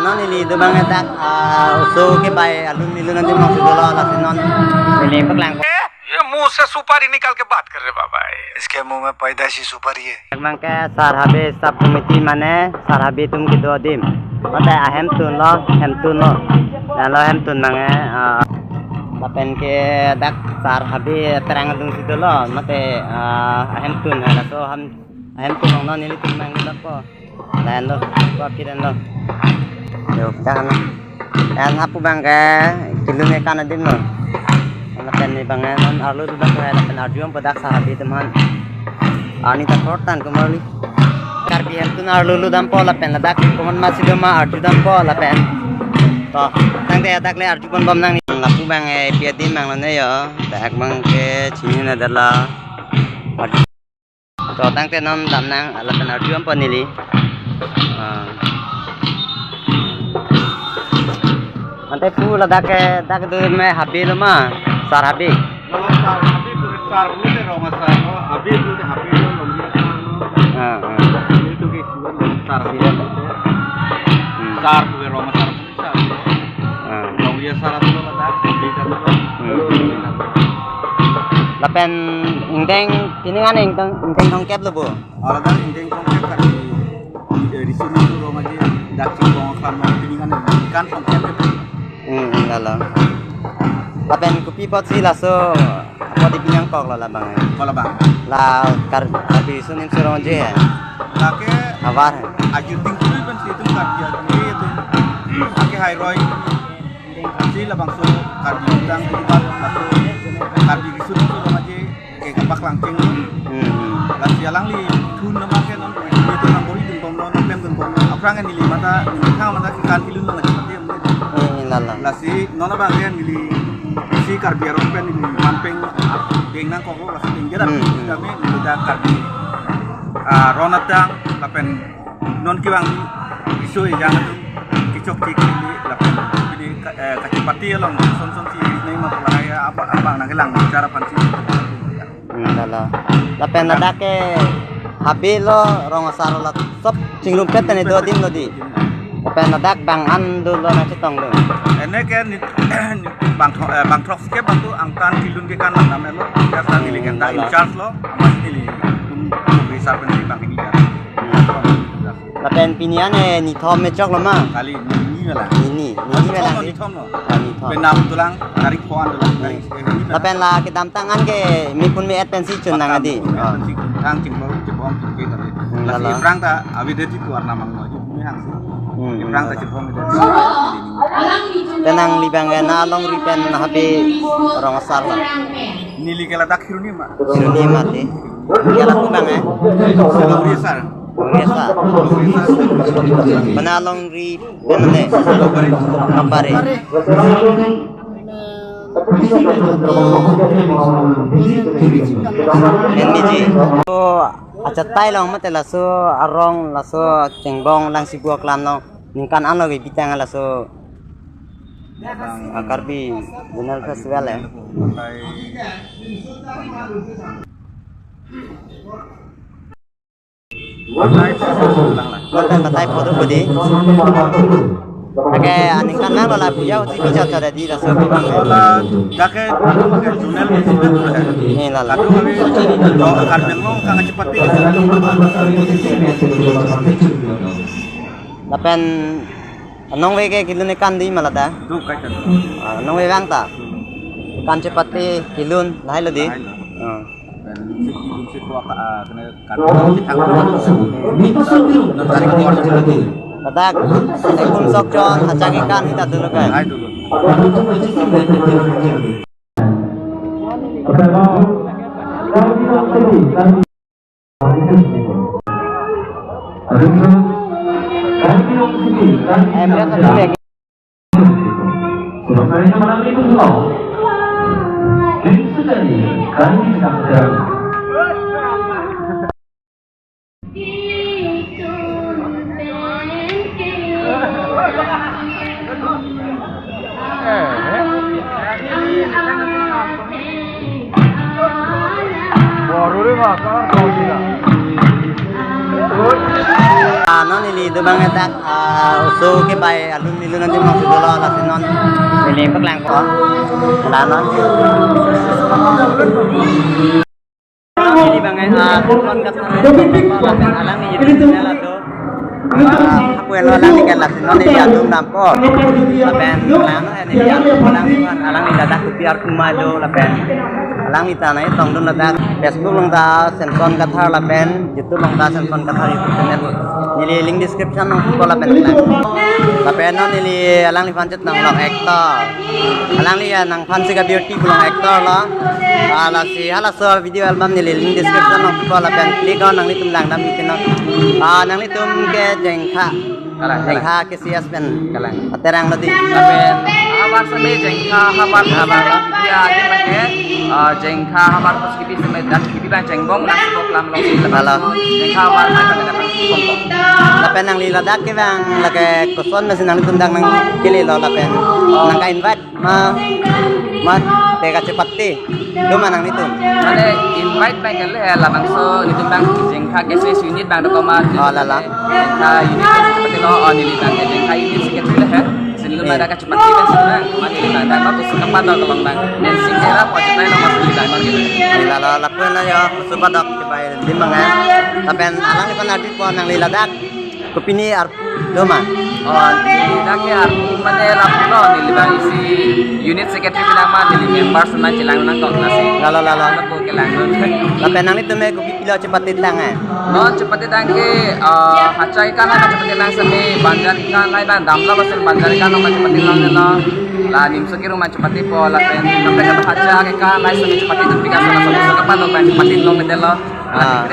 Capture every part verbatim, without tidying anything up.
Non neli do bang dak, ah, oso ke bai alun nilun nanti masuk dulu lah si non. Neli paklang. ये मुंह से सुपारी निकाल के बात कर रहे बाबा। इसके मुंह में पैदाइशी सुपारी है। Bang ke Sar Habe sub committee mane Sar Habe atum kedo adim. Mate ahemtun lo, hemtun lo. Lalu hemtun bang ke, ah, lapen ke dak Sar Habe terang dung situ lo. Mate, ah, ahemtun, laso hem, ahemtun lo nelitum bang ke dak po. Lahenlo, ko aphi lahenlo. Yo, dak ano. Lahen hapu bang ke, kilun kekan adim lo. Lapen ne bang ke, non arlo tu dak ko, lapen arju dampo dak Sar Habe atum aphan. Ani ta kortan kumar li. Karbi hemtun arlo lo dampo lapen ladak komat masi do ma arju dampo lapen. To, tangte dak le arju ponbom nang. Lapu bang ke, pi adim bang lo ne yo. Dak bang ke, chini na dala. Arju. To tangte non dam nang lapen arju dampo neli. Ah. Ante pu ladak ke dak do me Habe lo ma, Sar Habe. Kalau Sar Habe pu Sar pu te Rong Asar lo, Habe pu te Habe lo, Rong Asar lo. Ah, ah. Itu ke Siwan lo, Sar Habe pu te. Hmm. Sar pu Rong Asar pu te Sar lo. Ah. Rong Asar lo ladak, Habe lo. Hmm. Lapen ingdeng, pini kan ingdeng, ingdeng throngkep lo bo. Aladang ingdeng throngkep kan di, eh, riso nimso rong aje dak Chingbong aklam nong pini kan kan throngkep. Hmm, lalo. Lapen kopi apotsi laso apot di pini nangkok lo labang. Ko labang. La kar, Karbi riso nimso rong aje he. Lake avar he. Ajuting tui pensi itu kan dia itu. Lake hai roi. Si labangso Karbi tang itu kan laso Karbi riso nimso rong aje. Ke kapaklangcheng. Hmm, hmm. Lasi alangli thun nama ke non, itu nang bori dunbom non, klem dunbom non. Aphrang neli mata, neli thang mata kekan kilun nang aja mati. Hmm, lalo. Lasi non abang ke neli isi Karbi arong pen neli manpeng deng nangkok lo, lasi deng jera. Hmm, hmm. Kami neli dak Karbi, ah, ron atang lapen non kevang riso ejang atum kechokche neli lapen pini ka-, eh, kachepate along son son si nai ma pulai apa, abang nangkelang bichara aphansi. Hmm, lalo. Lapen ladak ke Habe lo, Rong Asar lo, sob chingrumpet tane do adim lo di. Lapen ladak bang an do lo nangchetong do. Ene ke ni, ni bang thro-, eh, bang throk ke bang tu angtan kilun kekan lang dam lo. Kerta neli ke ta in charge lo, amat neli tum tum bisa pen bang ini kan. Lapen pini ane nithom mechok lo ma? Kali nini mela. Nini, nini mela. Nithom lo, nithom lo. Ah, nithom. Penam tulang, tarik pho-an tulang, tarik, eh, ini mela. Lapen la kedamtang an ke mi pun me-et pensi chun nang adi. Pensi thang Chingbong, Chingbong, Chingbong, Chingbong. Hmm, lasi lalo. Aphrang ta avideti tu arna mang lo, ini hang si. Hmm. Aphrang ta Chingbong itu. Penang libang ke na longri pen Habe Rong Asar lo. Neli ke ladak Kheroni ma. Kheroni ma ti. Ke lapu bang eh. Longri Asar. Longri Asar. Longri Asar. Mana longri pen ne. Longri. Kampare. N B G. So, achatai along mate laso arong laso Chingbong Langsibu aklam along ningkan anlo ke bitang laso, ah, Karbi Zonal Festival ya. Lapen batai photo budi. Ake aningkan nang lo la puja uti bichar char di laso. La jake Zonal Festival tu hai. Ni lalo. Kadu kami lo Karbi Anglong kang chepate. Lapen nongve ke kilun kekan di ma lata? Tu kai kan. Ah, nongve vang ta. Kan chepate kilun lahai lo di. Lahai lo. Ah. Dan si kilun si tua ka, ah, kena kan. Ladak, ekum sok chon, hachak kekan, hita dulu kan. Lahai dulu. Em lihat tadi lagi. Neli do bang dak, ah, oso kebai alun neli nang dimang sudah lo, lasi non neli paklangpo. La non. Neli bang, ah, Samson Kathar, lapen alangli YouTube channel do. Ah, aku elo alangli ke, lasi non neli adung dampo. Lapen alangli, neli adung alangli, alangli ladak kopi arku ma do, lapen alangli ta nai tongdun ladak Facebook along ta Samson Kathar lapen YouTube along ta Samson Kathar YouTube channel. Neli link description along pupo lapen lang. Lapen non neli alangliphan chetong long actor. Alangli ya nangphan si ka beauty pulang actor lo. Ah, lasi halaso video album neli link description along pupo lapen click on nanglitum langdam iti non. Ah, nanglitum ke Jengkha. Kalang, kalang. Jengkha K C S pen. Kalang. Aterang lo di. Lapen havar seme Jengkha havar. Havar lo. Dia aja pakai, eh, Jengkha havar pas kipi seme dan kipi bang jengbong nang sibok lam long si. Halo. Jengkha havar mai pada dapat sibok kok. Lapen nangli ladak ke bang lake koson mesi nanglitum dak nangkele lo lapen. Oh. Nangka-invite ma, ma te kachepate. Do ma nanglitum? Mane invite bang kele he, labangso nelitum bang Jengkha K C S unit bang dokok ma. Oh, lala. Jengkha unit kachepate lo, oh, neli bang ke Jengkha unit secretary le he. Sini lo, iya, ma dak kachepate bang sini bang. Mane neli bang dak ma koson kapadok along bang. Dancing era po aja tayo lo ma sini bang gitu. Neli lala lapen na yo, koson padok kebai dim bang ya. Lapen alangliphan ardi po nangli ladak kopine arpu do ma? Oh, neli dak ke arpu mane lapu lo, neli bang isi unit secretary pinang ma, neli member sema chelang nangkok nasi. Lala, lala. Lapu kelang lo. Lapen nanglitum ke kopi pilo chepate tang eh? Oh, chepate tang ke, eh, hacha ikan la chepate tang seme banjar ikan la bang damlo, lapen banjar ikan lo chepate long lo. La nimso kiru ma chepate po lapen kaprek kaprek hacha ke kan la seme chepate tu pika sana sama so kapan lo bang chepate long medel lo. Ah.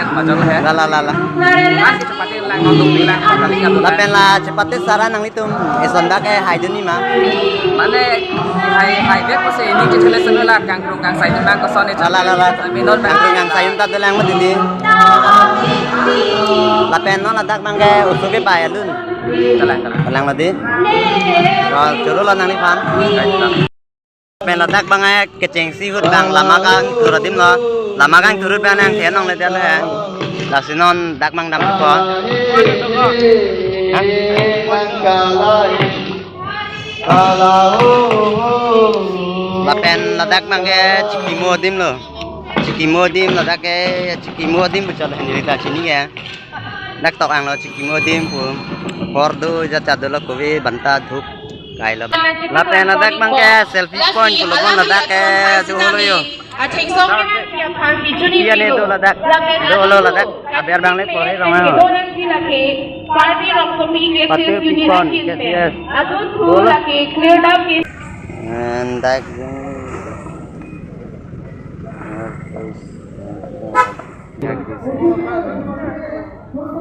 Lala, lala. Kan ke chepate lang, nonton bilang, kali kan. Lapen la chepate sara nanglitum eson dak ke haidun ni ma? Mane hai, hai bek ko se ini ke chele sene la kangkrung kangsai dun bang koson ni. Lala, lala. Sambil non bang. Kangkrung kangsai dun ta dolang ma didi. Lapen non ladak bang ke oso kebai alun. Kalang, kalang. Kalang lo di. Oh, choro lo nangliphan. Kalang. Pen ladak bang eh kechengsi ahut bang lama kangthur adim lo. Lama kangthur ahut bang nangthe nongle det lo he. Lasi non dak bang dampo. Hah? Lapen ladak bang ke chikimo adim lo. Chikimo adim ladak ke chikimo adim puchot lo henry ta chini ke. Dak tok ang lo chikimo adim pu. Hor do jat jat dolo kove banta dhup kai lo. Lapen ladak bang ke selfie point pulo bon ladak ke do lo yo. Iya ne do ladak. Do lo ladak. Aber bang le pore rong lo. Pati pipon, yes, yes. Do lo. And dak.